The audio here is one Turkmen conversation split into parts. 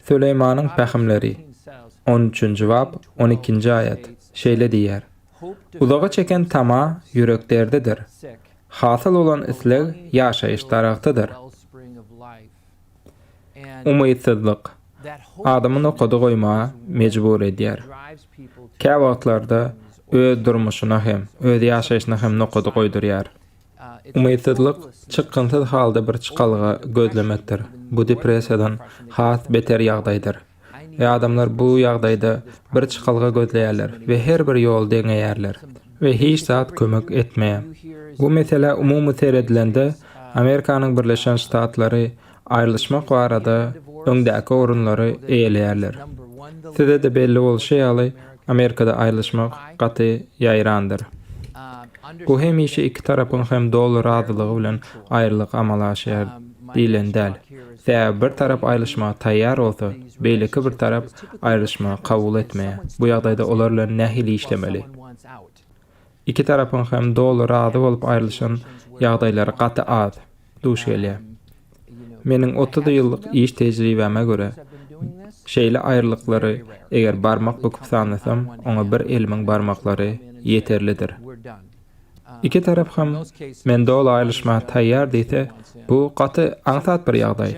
Süleýmanyň pähimleri, on üçünji bap, on ikinji aýat, şeýle diýýär, Uzaga çeken tama ýürek derdidir, hasyl bolan isleg ýaşaýyş daragtydyr. Umytsyzlyk adamy nokady goýmaga mejbur edýär. Käwagtlarda öz durmuşyna hem, öz ýaşaýşyna hem nokady goýdurýar. Umytsyzlyk çykgynsyz halda bir çykalga gözlemekdir. Bu depressiýadan has beter ýagdaýdyr. We adamlar bu ýagdaýda bir çykalga gözleýärler we her bir ýoly deňeýärler. We hiç zat kömek etmeýär. Bu meselä umumy seredilende, Amerikanyň Birleşen Ştatlary aýrylyşmak barada öňdäki orunlary eýeleýärler. Size-de belli bolşy ýaly, Amerikada aýrylyşmak gaty ýaýrandyr. Bu hemişe iki tarapyň hem doly razylygy bilen aýrylyk amala aşýar diýlen däl. Sebäbi bir tarap aýrylyşmaga taýýar bolsa, beýleki bir tarap aýrylyşmagy kabul etmeýär. Bu ýagdaýda olar bilen nähili işlemeli? Iki tarapyň hem doly razy bolup aýrylyşan ýagdaýlary gaty az duş gelýär. Meniň 30 ýyllyk iş tejribäme görä, şeýle aýrylyklary eger barmak büküp sanasam, oňa bir elimiň barmaklary ýeterlidir. Iki tarap hem men doly aýrylyşmaga taýýar diýse, bu gaty aňsat bir ýagdaý.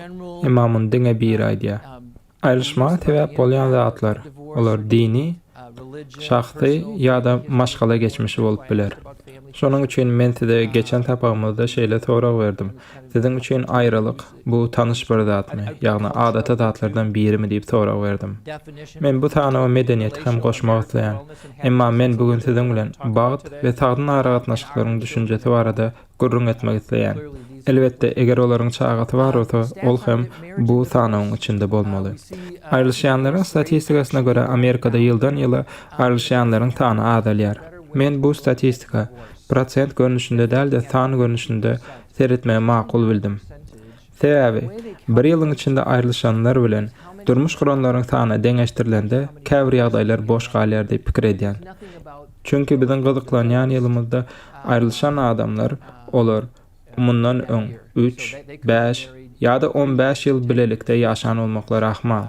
Emma muny diňe biri aýdýar. Aýrylyşmaga sebäp bolýan zatlar, olar dini, şahsy ýa-da maşgala geçmişi bolup biler. Şonuň üçin men size geçen sapagymyzda şeýle sorag berdim, Siziň üçin aýralyk, bu tanyş bir zatmy, ýagny adaty zatlardan birimi diýip sorag berdim. Men bu sanawa medeniýeti hem goşmak isleýän. Emma men bu gün siziň bilen bagt we sagdyn aragatnaşyklaryň düşünjesi barada gürrüň etmek isleýän. Elbetde, eger olaryň çagasy bar bolsa, ol hem bu sanawyň içinde bolmaly. Aýrylyşýanlaryň statistikasyna görä, Amerikada ýyldan-ýyla aýrylyşýanlaryň sany azalýar. Men bu statistika prosent görnüşinde däl-de, san görnüşinde seretmegi makul bildim. Sebäbi, bir ýylyň içinde aýrylyşanlar bilen durmuş guranlaryň sany deňeşdirilende, käbir ýagdaýlar boş galýar diýip pikir edýän. Çünki biziň gyzyklanýan ýylymyzda aýrylyşan adamlar, olar mundan öň üç, bäş ýa-da on bäş ýyl bilelikde ýaşan bolmaklary ahmal.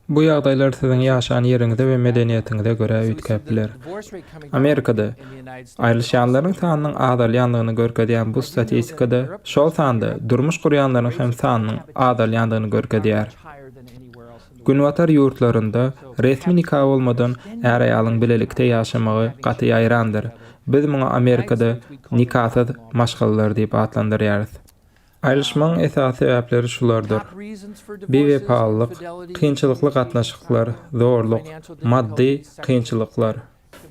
Bu ýagdaýlar siziň ýaşan ýeriňize we medeniýetiňize görä üýtgäp biler. Amerikada aýrylyşýanlaryň sanynyň azalýandygyny görkezýän bu statistikada, şol sanda durmuş gurýanlaryň hem sanynyň azalýandygyny görkezýär. Günbatar ýurtlarynda resmi nika bolmadan är-aýalyň bilelikde ýaşamagy gaty ýaýrandyr. Biz muňa Amerikada nikasyz maşgalalar diýip atlandyrýarys. Aýrylyşmagyň esasy sebäpleri şulardyr, biwepalylyk, kynçylykly gatnaşyklar, zorluk, maddy kynçylyklar,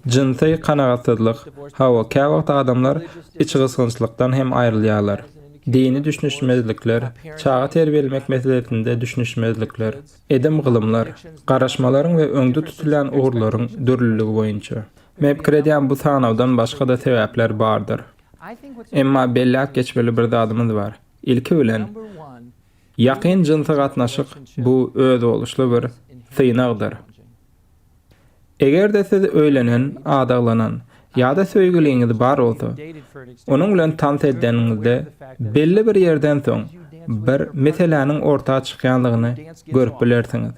jynsy kanagatsyzlyk, hawa, käwagt adamlar içgysgynçlykdan hem aýrylýarlar, dini düşünişmezlikler, çaga terbiýelemek meselesinde düşünişmezlikler, edim-gylymlar, garaşmalaryň we öňde tutulýan ugurlaryň dürlüligi boýunça. Men pikir edýän bu sanawdan başga-da sebäpler bardyr. Emma belläp geçmeli bir zadymyz bar. Ilki bilen, ýakyn jynsy gatnaşyk bu özboluşly bir synagdyr. Eger-de siz öýlenen, adaglanan ýa-da söýgüliňiz bar bolsa, onuň bilen tans edeniňizde belli bir ýerden soň bir meseläniň orta çykýandygyny görüp bilersiňiz.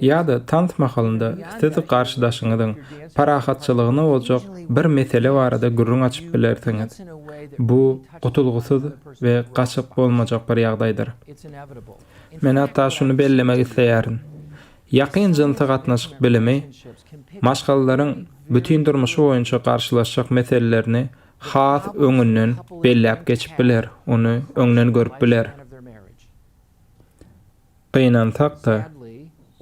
Ýa-da tans mahalynda siz garşydaşyňyzyň parahatçylygyna boljak bir mesele barada gürrüň açyp bilersiňiz. Bu gutulgysyz we gaçyp bolmajak bir ýagdaýdyr. Men hatda şuny bellemek isleýärin. Ýakyn jynsy gatnaşyk bilimi maşgalalaryň bütin durmuşy boýunça garşylaşjak meselelerini has öňünden belläp geçip biler, ony öňden görüp biler. Gynansak-da,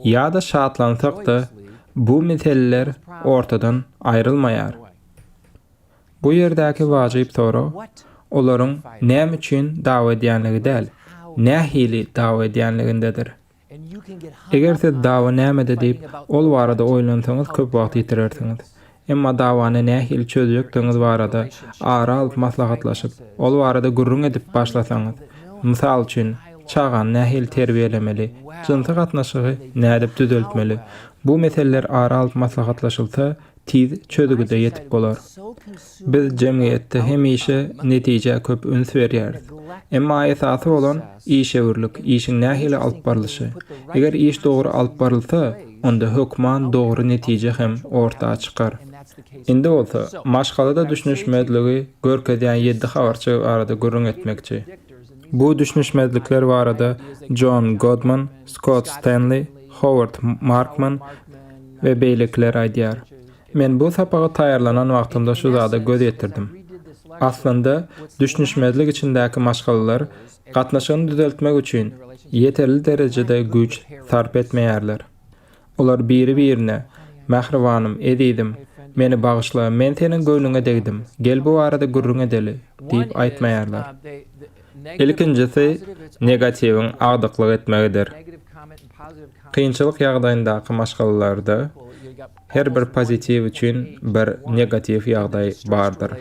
ýa-da şatlansak-da, bu meseleler ortadan aýrylmaýar. Bu ýerdäki wajyp sorag, olaryň näme üçin dawa edýänligi däl, nähili dawa edýänligindedir. Eger siz dawa nämede diýip, ol barada oýlansaňyz köp wagt ýitirersiňiz. Emma dawany nähili çözjekdigiňiz barada ara alyp maslahatlaşyp, ol barada gürrüň edip başlasaňyz, mysal üçin, çagany nähili terbiýelemeli, jynsy gatnaşygy nädip düzeltmeli, bu meseleler ara alyp maslahatlaşylsa, tiz çözgüde ýetip bolar. Biz jemgyýetde hemişe netijä köp üns berýäris. Emma esasy bolan işewürlik, işiň nähili alyp barlyşy. Eger iş dogry alyp barylsa, onda hökman dogry netije hem orta çykar. Indi bolsa, maşgalada düşünişmezligi görkezýän ýeddi habarçy barada gürrüň etmekçi. Bu düşünişmezlikler barada Jon Godman, Skott Stenli, Howard Markman we beýlekiler aýdýar. Men bu sapaga taýýarlanan wagtymda şu zada göz ýetirdim. Aslynda, düşünişmezlik içindäki maşgalalar gatnaşygyny düzeltmek üçin ýeterli derejede güýç sarp etmeýärler. Olar biri-birine, Mähribanym, ezizim, meni bagyşla, men seniň göwnüňe degdim, gel bu barada gürrüň edeli diýip aýtmaýarlar. Ilkinjisi negatiwiň agdyklyk etmegidir. Kynçylyk ýagdaýyndaky maşgalalarda her bir pozitiw üçin bir negatiw ýagdaý bardyr.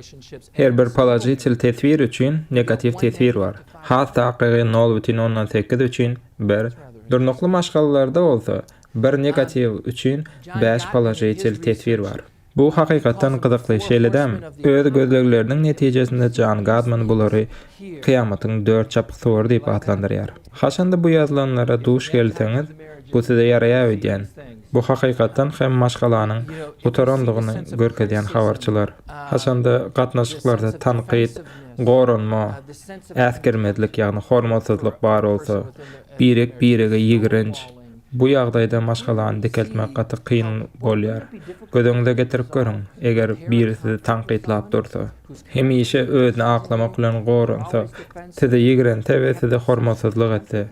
Her bir položitel teswir üçin negatiw teswir bar. Has takygy nol bütin ondan sekiz üçin bir, durnukly maşgalalarda bolsa bir negatiw üçin bäş položitel teswir bar. Bu hakykatdan gyzykly, şeýle dälmi? Öz gözlegleriniň netijesinde Jan Gadman bulary kyýamatyň dört çapyksuwary diýip atlandyrýar. Haçanda bu ýazylanlara duş gelseňiz, bu size ýaraýar öýdýän. Bu hakykatdan hem maşgalanyň gutarandygyny görkezýän habarçylar. Haçanda gatnaşyklarda tankyt, goranma, äsgermezlik, ýagny hormatsyzlyk bar bolsa, birek-birege ýigrenç, Bu ýagdaýda maşgalany dikeltmek gaty kyn bolýar. Göz öňüňize getirip görüň, eger biri sizi tankytlap dursa, hemişe özüni aklamak bilen goransa, sizi ýigrense we size hormatsyzlyk etse.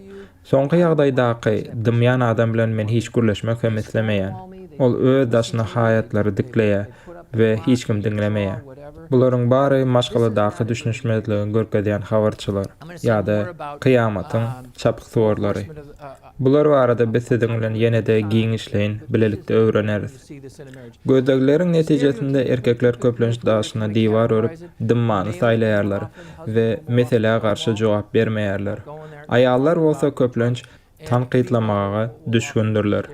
Soňky ýagdaýdaky dymýan adam bilen men hiç gürleşmek hem islemeýän. Ol öz daşyna haýatlary dikleýär we hiç kim diňlemeýär. Bularyň bary maşgaladaky düşünişmezligi görkezýän habarçylar ýa-da kyýamatyň çapyksuwarlary. Bular barada biz siziň bilen ýene-de giňişleýin bilelikde öwreneris. Gözlegleriň netijesinde erkekler köplenç daşyna diwar örüp, dymmany saýlaýarlar we meselä garşy jogap bermeýärler. Aýallar bolsa köplenç tankytlamaga düşgündirler.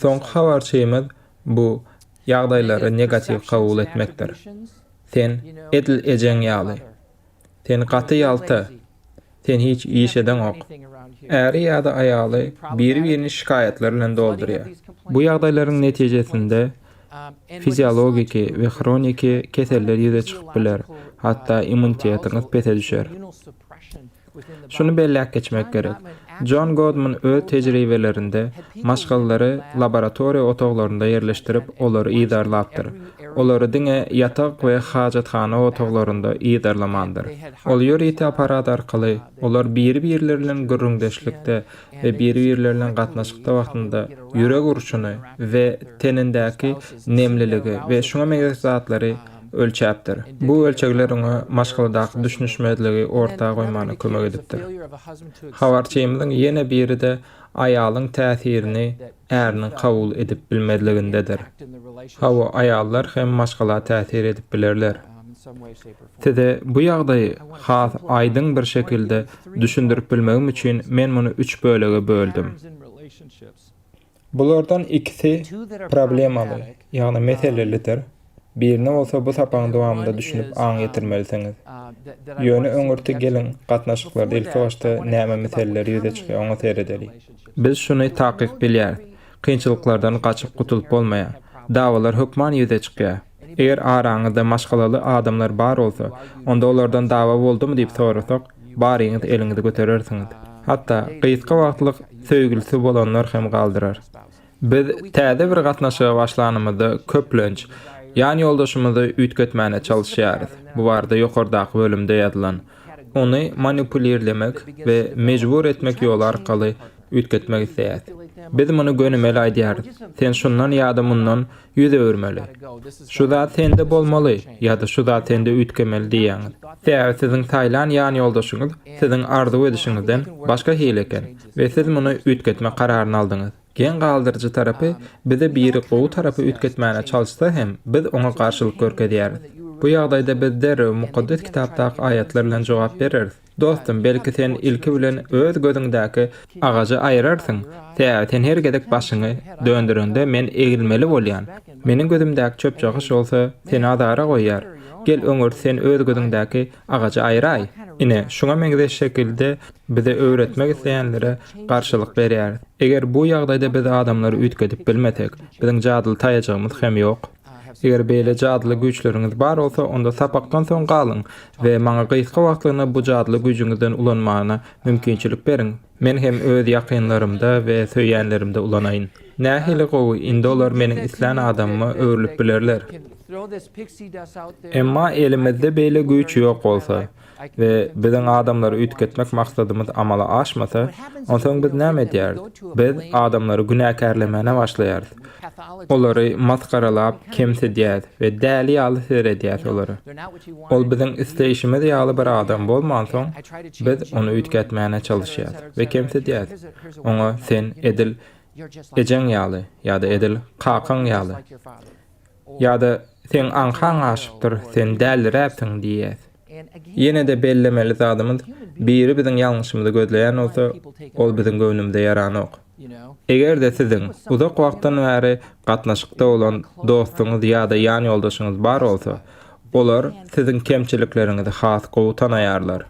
Soňky habarçymyz bu ýagdaýlary negatiw kabul etmekdir. Sen edil ejeň ýaly. Sen gaty ýalta. Sen hiç iş edeňok. Äri ýa-da aýaly biri-birini şikaýatlar bilen doldurýar. Bu ýagdaýlaryň netijesinde fiziologiki we hroniki keseller ýüze çykyp biler, hatda immunitetiňiz pese düşer. Şuny belläp geçmek gerek, Jon Godman öz tejribelerinde maşgalalary laboratoriýa otaglarynda ýerleşdirip, olary yzarlapdyr. Olary diňe ýatak we hajathana otaglarynda yzarlamandyr. Ol ýörite apparat arkaly olar biri-birleri bilen gürrüňdeşlikde we biri-birleri bilen gatnaşykda wagtynda ýürek urşuny we tenindäki nemliligi we şuňa meňzeş zatlary ölçäpdir. Bu ölçegler oňa maşgaladaky düşünişmezligi orta goýmana kömek edipdir. Habarçymyzyň ýene biri-de aýalyň täsirini äriniň kabul edip bilmezligindedir. Hawa, aýallar hem maşgala täsir edip bilerler. Size bu ýagdaýy has aýdyň bir şekilde düşündirip bilmegim üçin men muny üç bölege böldüm. Bulardan ikisi problemaly, ýagny meselelidir, birine bolsa bu sapagyň dowamynda düşünip aň ýetirmelisiňiz. Ýöne öňürti geliň gatnaşyklarda ilki başda näme meseleler ýüze çykýar oňa seredeli. Biz şuny takyk bilýäris, kynçylyklardan gaçyp gutulyp bolmaýar. Dawalar hökman ýüze çykýar. Eger araňyzda maşgalaly adamlar bar bolsa, onda olardan dawa boldumy diýip sorasak, baryňyz eliňizi göterersiňiz. Hatda gysga wagtlyk söýgülisi bolanlar hem galdyrar. Biz täze bir gatnaşyga başlanymyzda köplenç, ýan ýoldaşymyzy üýtgetmäne çalyşýarys. Bu barada ýokardaky bölümde ýazylan. Ony manipulirlemek we mejbur etmek ýoly arkaly üýtgetmek isleýäs. Biz muny gönümel aýdýarys, Sen şundan ýa-da mundan ýüz öwürmeli. Şu zat sende bolmaly ýa-da şu zat sende üýtgemeli diýýäňiz. Sebäbi siziň saýlan ýanýoldaşyňyz siziň arzuw edişiňizden başga hili eken we siz muny üýtgetmek kararyny aldyňyz. Geň galdyryjy tarapy, bizi biri gowy tarapa üýtgetmäne çalyşsa hem, biz oňa garşylyk görkezýäris. Bu ýagdaýda biz derrew Mukaddes Kitapdaky aýatlar bilen jogap bereris. Dostum, belki sen ilki bilen öz gözüňdäki agajy aýyrarsyň, sebäbi sen her gezek başyňy döndüreňde men egilmeli bolýan. Meniň gözümdäki çöpjagaş bolsa seni azara goýýar. Gel öňürti sen öz gözüňdäki agajy aýyraý. Ine, şuňa meňzeş şekilde bize öwretmek isleýänlere garşylyk berýäris. Eger bu ýagdaýda biz adamlary üýtgedip bilmesek, biziň jadyly taýajygymyz hem ýok. Eger beýle jadyly güýçleriňiz bar bolsa, onda sapakdan soň galyň we maňa gysga wagtlygyna bu jadyly güýjüňizden ulanmana mümkinçilik beriň. Men hem öz ýakynlarymda we söýýänlerimde ulanaýyn. Nähili gowy, indi olar meniň islän adamyma öwrülip bilerler. Emma elimizde beýle güýç ýok bolsa we biziň adamlary üýtgetmek maksadymyz amala aşmasa, onsoň biz näme edýäris? Biz adamlary günäkärlemäne başlaýarys. Olary masgaralap, kemsidýäris we däli ýaly seredýäris olara. Ol biziň isleýşimiz ýaly bir adam bolmansoň, biz ony üýtgetmäne çalyşýarys we kemsidýäris. Oňa sen edil ejeň ýaly ýa-da edil kakaň ýaly ýa-da seň aňkaň aşypdyr, sen däliräpsiň diýýäs. Ýene-de bellemeli zadymyz, biri biziň ýalňyşymyzy gözleýän bolsa, ol biziň göwnümize ýaranok. Eger-de siziň uzak wagtdan bäri gatnaşykda bolan dostuňyz ýa-da ýanýoldaşyňyz bar bolsa, olar siziň kemçilikleriňizi has gowy tanaýarlar.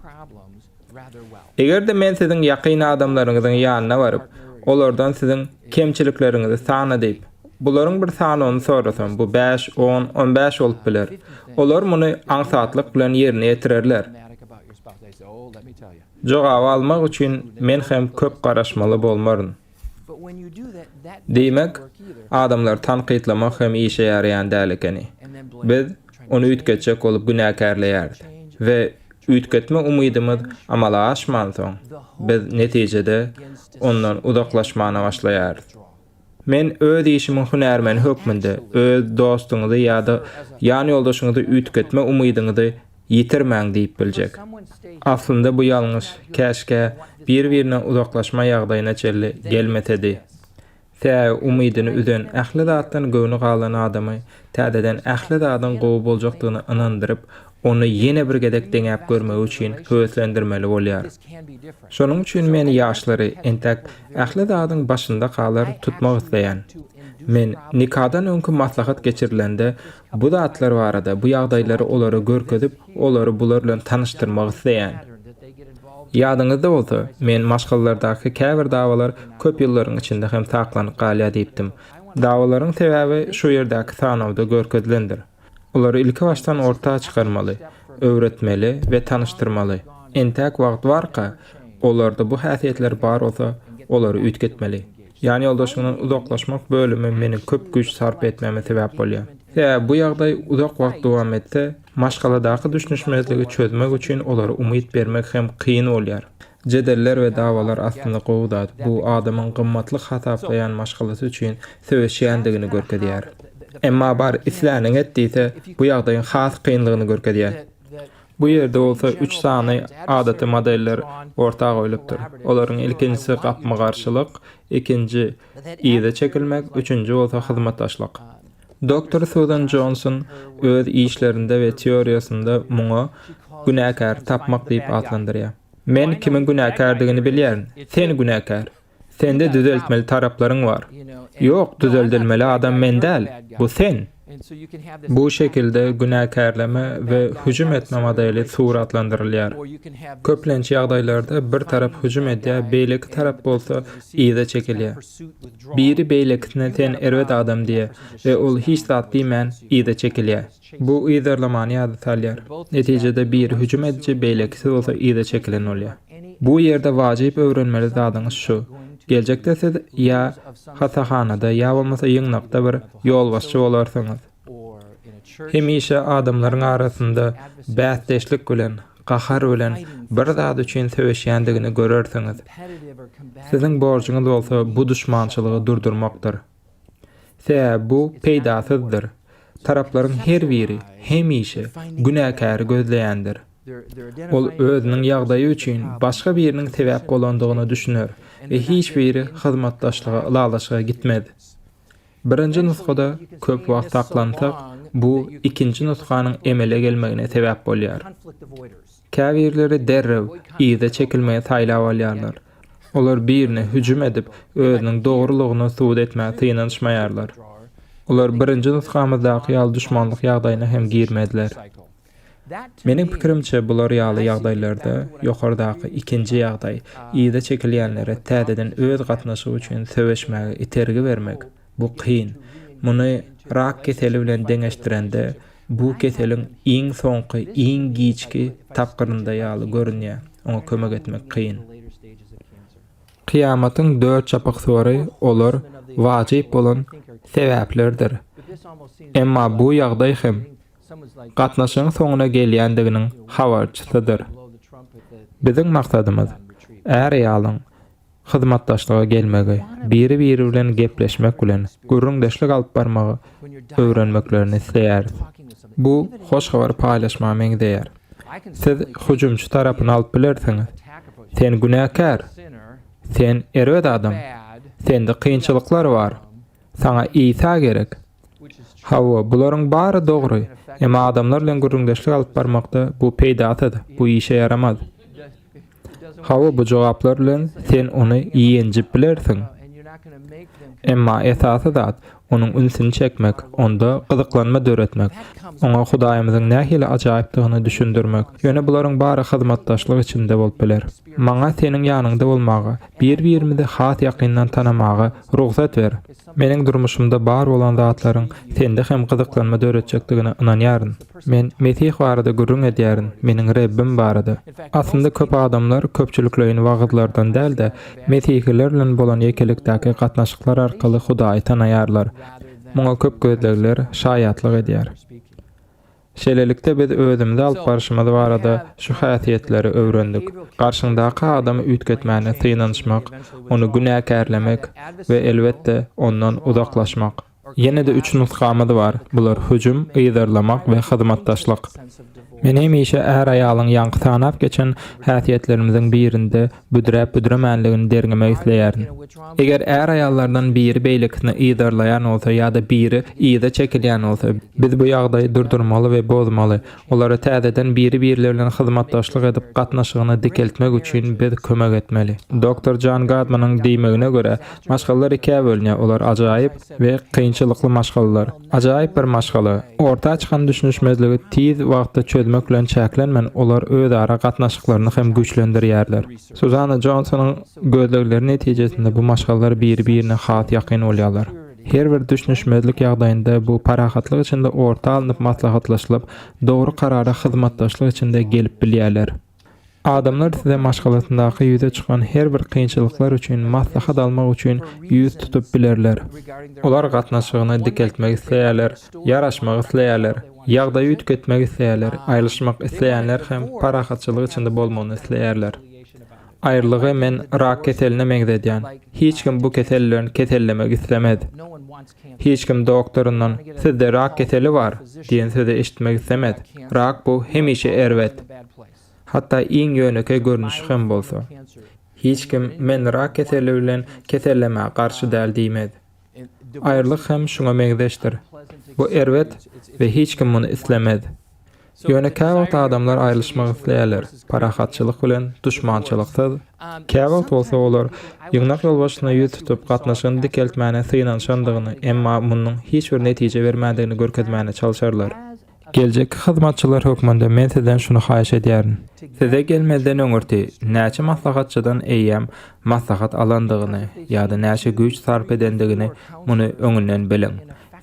Eger-de men siziň ýakyn adamlaryňyzyň ýanyna baryp, olardan siziň kemçilikleriňizi sana diýip, bularyň bir sanyny sorasam, bu bäş, on, on bäş bolup biler. Olar muny aňsatlyk bilen ýerine ýetirerler. Jogaby almak üçin men hem köp garaşmaly bolmaryn. Diýmek, adamlary tankytlamak hem işe ýaraýan däl ekeni. Biz ony üýtgetjek bolup günäkärleýäris we üýtgetme umydymyz amala aşmansoň, biz netijede ondan uzaklaşmana başlaýarys. Men öz işimiň hünärmeni hökmünde öz dostuňyzy ýa-da ýanýoldaşyňyzy üýtgetme umydyňyzy ýitirmäň diýip biljek. Aslynda bu ýalňyş, käşgä bir-birine uzaklaşma ýagdaýyna çenli gelmesedi. Sebäbi umydyny üzen, ähli zatdan göwni galan adamy täzeden ähli zadyň gowy boljakdygyna ynandyryp, ony ýene bir gezek deňäp görmegi üçin höweslendirmeli bolýar. Şonuň üçin men ýaşlary entäk ähli zadyň başyndakalar tutmak isleýän. Men nikadan öňki maslahat geçirilende bu zatlar barada, bu ýagdaýlary olara görkezip, olary bular bilen tanyşdyrmak isleýän. Ýadyňyzda bolsa, men maşgalalardaky käbir dawalar köp ýyllaryň içinde hem saklanyp galýar diýipdim. Dawalaryň sebäbi şu ýerdäki sanawda görkezilendir. Olary ilkibaşdan orta çykarmaly, öwretmeli we tanyşdyrmaly. Entäk wagt barka, olarda bu häsiýetler bar bolsa, olary üýtgetmeli. Ýanýoldaşyňdan uzaklaşmak bölümi meniň köp güýç sarp etmäme sebäp bolýar. Sebäbi bu ýagdaý uzak wagt dowam etse, maşgaladaky düşnüşmezligi çözmek üçin olara umyt bermek hem kyn bolýar. Jedeller we dawalar aslynda gowy zat, bu adamyň gymmatly hasaplaýan maşgalasy üçin söweşýändigini görkezýär. Emma bar, isläniňi et diýse, bu ýagdaýyň has kynlygyny görkezýär. Bu ýerde bolsa üç sany adaty modeller orta goýlupdyr. Olaryň ilkinjisi gapma-garşylyk, ikinji yza çekilmek, üçünji bolsa hyzmatdaşlyk. Doktor Suzan Jonson öz işlerinde we teoriýasynda muňa günäkäri tapmak diýip atlandyrýar. Men kimiň günäkärdigini bilýärin. Sen günäkär. Sende düzeltmeli taraplaryň bar. Ýok, düzeldilmeli adam men däl, bu sen. Bu şekilde günäkärleme we hüjüm etme modeli suratlandyrylýar. Köplenç ýagdaýlarda bir tarap hüjüm edýär, beýleki tarap bolsa yza çekilýär. Biri beýlekisine sen erbet adam diýýär we ol hiç zat diýmän yza çekilýär. Bu yzarlamany ýada salýar. Netijede biri hüjüm ediji, beýlekisi bolsa yza çekilen bolýar. Bu ýerde wajyp öwrenmeli zadyňyz şu, geljekde siz ýa hassahanada, ýa bolmasa ýygnakda bir ýolbaşçy bolarsyňyz. Hemişe adamlaryň arasynda bäsdeşlik bilen, gahar bilen bir zat üçin söweşýändigini görersiňiz. Siziň borjuňyz bolsa bu duşmançylygy durdurmakdyr. Sebäbi bu peýdasyzdyr. Taraplaryň her biri hemişe günäkäri gözleýändir. Ol özüniň ýagdaýy üçin başga biriniň sebäp bolandygyna düşüner we hiç biri hyzmatdaşlyga, ylalaşyga gitmez. Birinji nusgada köp wagt saklansak, Bu ikinji nusganyň emele gelmegine sebäp bolýar. Käbirleri derrew yza çekilmegi saýlap alýarlar. Olar birine hüjüm edip, özüniň dogrulygyny subut etmäge synanyşmaýarlar. Olar birinji nusgamyzdaky ýaly duşmanlyk ýagdaýyna hem girmezler. Meniň pikirimçe, bular ýaly ýagdaýlarda ýokardaky ikinji ýagdaý, yza çekilýänlere täzeden öz gatnaşygy üçin söweşmäge itergi bermek, bu kyn. Muny rak keseli bilen deňeşdirende, bu keseliň iň soňky, iň giçki tapgyrynda ýaly görünýär, oňa kömek etmek kyn. Kyýamatyň dört çapyksuwary olar wajyp bolan sebäplerdir. Emma bu ýagdaý hem gatnaşygyň soňuna gelýändiginiň habarçysydyr. Biziň maksadymyz, är-aýalyň hyzmatdaşlyga gelmegi, biri-biri bilen gepleşmek bilen, gürrüňdeşlik alyp barmagy öwrenmeklerini isleýäris. Bu hoş habary paýlaşmaga meňzeýär. Siz hüjümçi tarapyny alyp bilersiňiz. Sen günäkär! Sen erbet adam! Sende kynçylyklar bar! Saňa Isa gerek! Hawa, bularyň bary dogry. Emma adamlar bilen gürrüňdeşlik alyp barmakda bu peýdasyz, bu işe ýaramaz. Hawa, bu jogaplar bilen sen ony ýenjip bilersiň. Emma esasy zat, onuň ünsüni çekmek, onda gyzyklanma döretmek, oňa Hudaýymyzyň nähili ajaýypdygyny düşündirmek. Ýöne bularyň bary hyzmatdaşlyk içinde bolup biler. Maňa seniň ýanyňda bolmaga, bir-birimizi has ýakyndan tanamaga rugsat ber. Meniň durmuşymda bar bolan zatlaryň sende hem gyzyklanma döretjekdigine ynanýaryn. Men Mesih barada gürrüň edýärin, meniň Rebbim barada. Aslynda köp adamlar köpçülikleýin wagyzlardan däl-de, mesihiler bilen bolan ýekelikdäki gatnaşyklar arkaly Hudaýy tanaýarlar. Muňa köp gözlegler şaýatlyk edýär. Şeýlelikde, biz özümizi alyp barşymyz barada şu häsiýetleri öwrendik, garşyňdaky adamy üýtgetmäne synanyşmak, ony günäkärlemek we, elbetde, ondan uzaklaşmak. Ýene-de üç nusgamyz bar, bular hüjüm, yzarlamak we hyzmatdaşlyk. Men hemişe är-aýalyň ýaňky sanap geçen häsiýetlerimiziň birinde büdräp-büdremänligini derňemek isleýärin. Eger är-aýallardan biri beýlekisini yzarlaýan bolsa ýa-da biri yza çekilýän bolsa, biz bu ýagdaýy durdurmaly we bozmaly. Olara täzeden biri-birleri bilen hyzmatdaşlyk edip gatnaşygyny dikeltmek üçin biz kömek etmeli. Doktor Jan Gadmanyň diýmegine görä, maşgalalar ikä bölünýär, olar ajaýyp we kynçylykly maşgalalar. Ajaýyp bir maşgala, orta çykan düşünişmezligi tiz wagtda çözmek bilen çäklenmän, olar özara gatnaşyklaryny hem güýçlendirýärler. Suzanna Jonsonyň gözlegleri netijesinde bu maşgalalar biri-birine has ýakyn bolýarlar. Her bir düşünişmezlik ýagdaýynda bu parahatlyk içinde orta alnyp maslahatlaşylyp, dogry karara hyzmatdaşlyk içinde gelip bilýärler. Adamlar size maşgalasyndaky ýüze çykan her bir kynçylyklar üçin maslahat almak üçin ýüz tutup bilerler. Olar gatnaşygyny dikeltmek isleýärler, ýaraşmak isleýärler, ýagdaýy üýtgetmek isleýärler, aýrylyşmak isleýänler hem parahatçylyk içinde bolmagyny isleýärler. Aýrylygy men rak keseline meňzedýän. Hiç kim bu kesel bilen kesellemek islemez. Hiç kim doktoryndan Sizde rak keseli bar! diýen sözi eşitmek islemez. Rak bu hemişe erbet. Hatda iň ýönekeý görnüşi hem bolsa. Hiç kim men rak keseli bilen kesellemäge garşy däl diýmez. Aýrylyk hem şuňa meňzeşdir. Bu erbet we hiç kim muny islemez. Ýöne käwagt adamlar aýrylyşmak isleýärler, parahatçylyk bilen, duşmançylyksyz. Käwagt bolsa olar ýygnak ýolbaşçysyna ýüz tutup, gatnaşygyny dikeltmäne synanyşandygyny, emma munuň hiç bir netije bermändigini görkezmäne çalşarlar. Geljekki hyzmatçylar hökmünde men sizden şuny haýyş edýärin. Size gelmezden öňürti, näçe maslahatçydan eýýäm maslahat alandygyny ýa-da näçe güýç sarp edendigini muny öňünden biliň.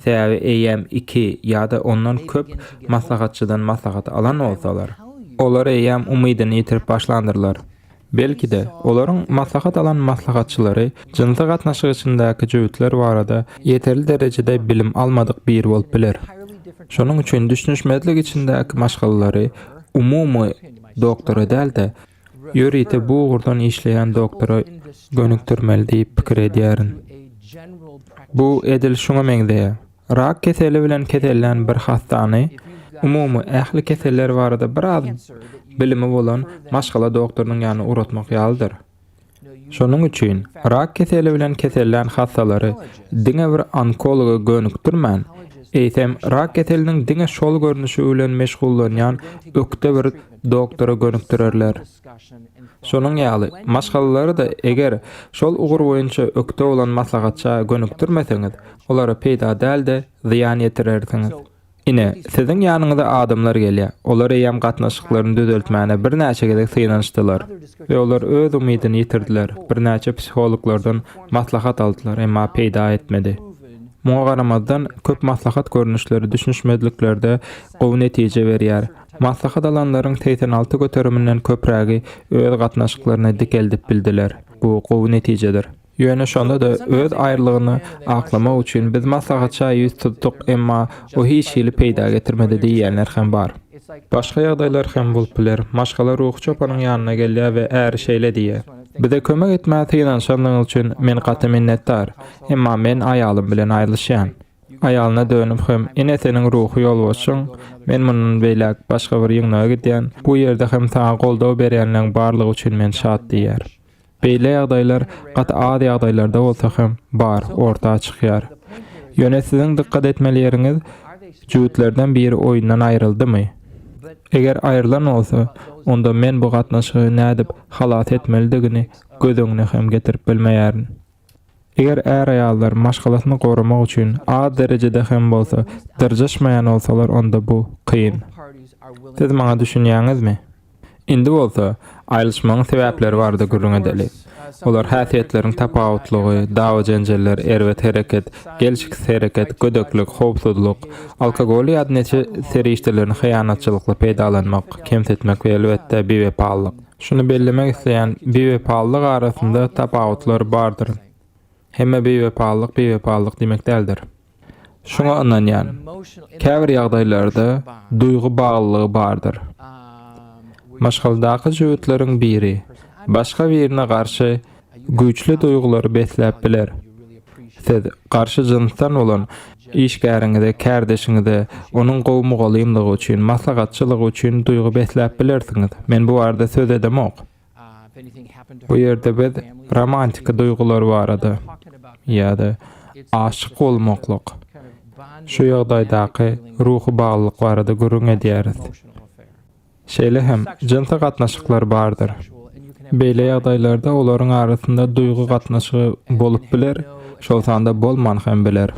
Sebäbi eýýäm iki ýa-da ondan köp maslahatçydan maslahat alan bolsalar, olar eýýäm umydyny ýitirip başlandyrlar. Belki-de, olaryň maslahat alan maslahatçylary jynsy gatnaşyk içindäki jübütler barada ýeterli derejede bilim almadyk biri bolup biler. Şonuň üçin düşünişmezlik içindäki maşgalalary umumy doktora däl-de, ýörite bu ugurdan işleýän doktora gönükdirmeli diýip pikir edýärin. Bu edil şuňa meňzeýär. Rak keseli bilen kesellän bir hassany umumy ähli keseller barada biraz bilimi bolan maşgala doktorynyň ýanyna ugratmak ýalydyr. Şonuň üçin rak keseli bilen kesellän hassalary diňe bir onkologa gönükdirmän, Eýsem, rak keseliniň diňe şol görnüşi bilen meşgullanýan ökde bir doktora gönükdirerler. Şonuň ýaly, maşgalalary-da eger şol ugur boýunça ökde bolan maslahatça gönükdirmeseňiz, olara peýda däl-de, zyýan ýetirersiňiz. Ine, siziň ýanyňyza adamlar gelýär. Olar eýýäm gatnaşyklaryny düzeltmäne birnäçe gezek synanyşdylar. We olar öz umydyny ýitirdiler, birnäçe psihologlardan maslahat aldylar, emma peýda etmedi. Muňa garamazdan, köp maslahat görnüşleri düşünişmezliklerde gowy netije berýär. Maslahat alanlaryň 86 göteriminden köprägi öz gatnaşyklaryny dikeldip bildiler. Bu gowy netijedir. Ýöne şonda-da öz aýrylygyny aklamak üçin biz maslahatça ýüz tutduk, emma o hiç hili peýda getirmedi diýýänler hem bar. Başga ýagdaýlar hem bolup biler. Maşgala ruhy çopanyň ýanyna gelýär we äri şeýle diýýär, Bize kömek etmäge synanyşandygyňyz üçin men gaty minnetdar, emma men aýalym bilen aýrylyşýan. Aýalyna dönüp hem, Ine seniň ruhy ýolbaşçyň, men mundan beýläk başga bir ýygnaga gidýän, bu ýerde hem saňa goldaw berýänleň barlygy üçin men şat diýýär. Beýle ýagdaýlar gaty az ýagdaýlarda bolsa hem bar, orta çykýar. Ýöne siziň dykgat etmeli ýeriňiz, jübütlerden biri oýundan aýryldymy? Eger aýrylan bolsa, onda men bu gatnaşygy nädip halas etmelidigini göz öňüne hem getirip bilmeýärin. Eger är-aýallar maşgalasyny goramak üçin az derejede hem bolsa dyrjaşmaýan bolsalar onda bu kyn. Siz maňa düşünýäňizmi? Indi bolsa, aýrylyşmagyň sebäpleri barada gürrüň edeli. Olar häsiýetleriň tapawutlygy, dawa-jenjeller, erbet hereket, gelşiksiz hereket, gödeklik, howpsuzlyk, alkogoly ýa-da neşe serişdelerini hyýanatçylykly peýdalanmak, kemsitmek we elbetde biwepalyk. Şuny bellemek isleýän, biwepalyk arasynda tapawutlar bardyr. Hemme biwepalyk biwepalyk diýmek däldir. Şuňa ynanýan. Käbir ýagdaýlarda duýgy baglylygy bardyr. Maşgaladaky jübütleriň biri başga birine garşy güýçli duýgulary besläp biler. Siz garşy jynsdan bolan işgäriňize, kärdeşiňize onuň gowy mugallymlygy üçin, maslahatçylygy üçin duýgy besläp bilersiňiz. Men bu barada söz edemok. Bu ýerde biz romantiki duýgular barada ýa-da aşyk bolmaklyk, şu ýagdaýdaky ruhy baglylyk barada gürrüň edýäris. Şeýle hem jynsy gatnaşyklar bardyr. Beýle ýagdaýlarda olaryň arasynda duýgy gatnaşygy bolup biler, şol sanda bolman hem biler.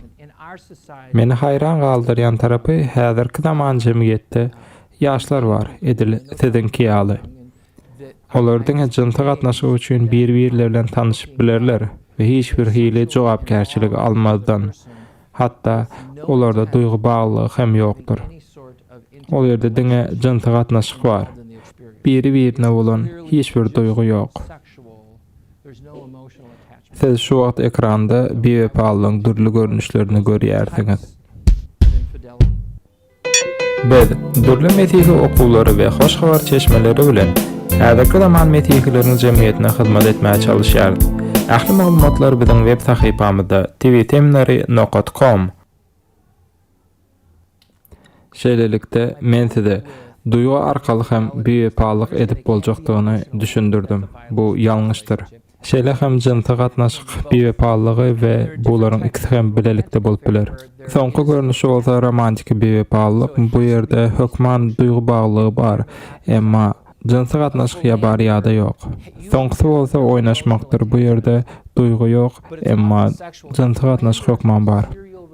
Meni haýran galdyrýan tarapy häzirki zaman jemgyýetde ýaşlar bar, edil siziňki ýaly. Olar diňe jynsy gatnaşyk üçin bir-birleri bilen tanyşyp bilerler we hiç bir hili jogapkärçilik almazdan. Hatda olarda duýgy baglylygy hem ýokdur. Ol ýerde diňe jynsy gatnaşyk bar. Biri-birine bolan hiç bir duýgy ýok. Siz şu wagt ekranda biwepalylygyň dürli görnüşlerini görýärsiňiz. Biz, dürli mesihi okuwlary we hoş habar çeşmeleri bilen, häzirki zaman mesihileriň jemgyýetine hyzmat etmäge çalyşýarys. Ähli maglumatlar biziň web sahypamyzda tvseminary nokat kom. Şeýlelikde, men size duýgy arkaly hem biwepalyk edip boljakdygyny düşündirdim. Bu ýalňyşdyr. Şeýle hem jynsy gatnaşyk biwepalygy we bularyň ikisi hem bilelikde bolup biler. Soňky görnüşi bolsa romantiki biwepalyk, bu ýerde hökman duýgy baglylygy bar, emma jynsy gatnaşyk ýa bar ýa-da ýok. Soňkusy bolsa oýnaşmakdyr, bu ýerde duýgy ýok, emma jynsy gatnaşyk hökman bar.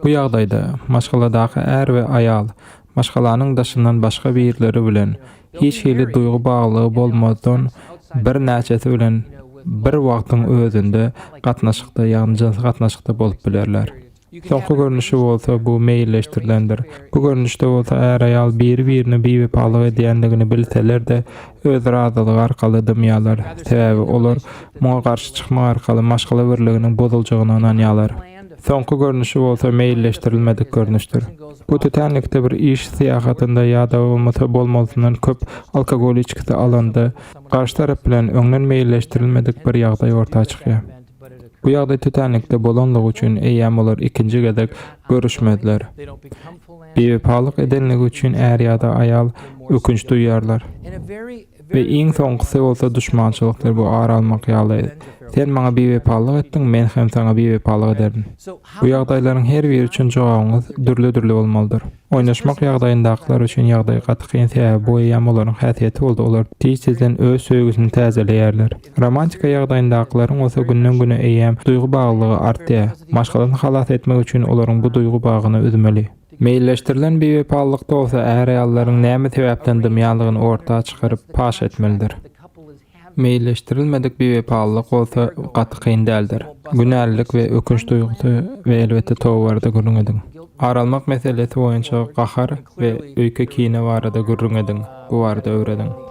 Bu ýagdaýda maşgaladaky är we aýal maşgalanyň daşyndan başga birleri bilen hiç hili duýgy baglygy bolmazdan birnäçesi bilen bir wagtyň özünde gatnaşykda, ýagny jynsy gatnaşykda bolup bilerler. Soňky görnüşi bolsa bu meýilleşdirilendir. Bu görnüşde bolsa är-aýal biri-birine biwepalyk edýändigini bilseler-de, öz razylygy arkaly dymýarlar. Sebäbi olar muňa garşy çykmak arkaly maşgala birliginiň bozuljagyna ynanýarlar. Soňky görnüşi bolsa meýilleşdirilmedik görnüşdir. Bu tötänlikde bir iş syýahatynda ýa-da bolmasa bolmalysyndan köp alkogol içgisi alanda, garşy tarap bilen öňden meýilleşdirilmedik bir ýagdaý orta çykýar. Bu ýagdaý tötänlikde bolanlygy üçin eýýäm olar ikinji gezek görüşmezler. Biwepalyk edenligi üçin är ýa-da aýal ökünç duýýarlar. We iň soňkusy bolsa duşmançylykdyr, bu ar almak ýaly. Sen maňa biwepalyk etdiň, men hem saňa biwepalyk ederin. Bu ýagdaýlaryň her biri üçin jogabyňyz dürli-dürli bolmalydyr. Oýnaşmak ýagdaýyndakylar üçin ýagdaý gaty kyn, sebäbi bu eýýäm olaryň häsiýeti boldy, olar tiz-tizden öz söýgüsini täzeleýärler. Romantika ýagdaýyndakylaryň bolsa günden-güne eýýäm duýgy baglylygy artýar. Maşgalasyny halas etmek üçin olaryň bu duýgy bagyny üzmeli. Meýilleşdirilen biwepalylykda bolsa är-aýallaryň näme sebäpden dymýanlygyny orta çykaryp, paş etmelidir. Meýilleşdirilmedik biwepalylyk bolsa gaty kyn däldir. Günälilik we ökünç duýgusy we elbetde toba barada gürrüň ediň. Ar almak meselesi boýunça gahar we öýke-kine barada gürrüň ediň, bu barada öwrediň.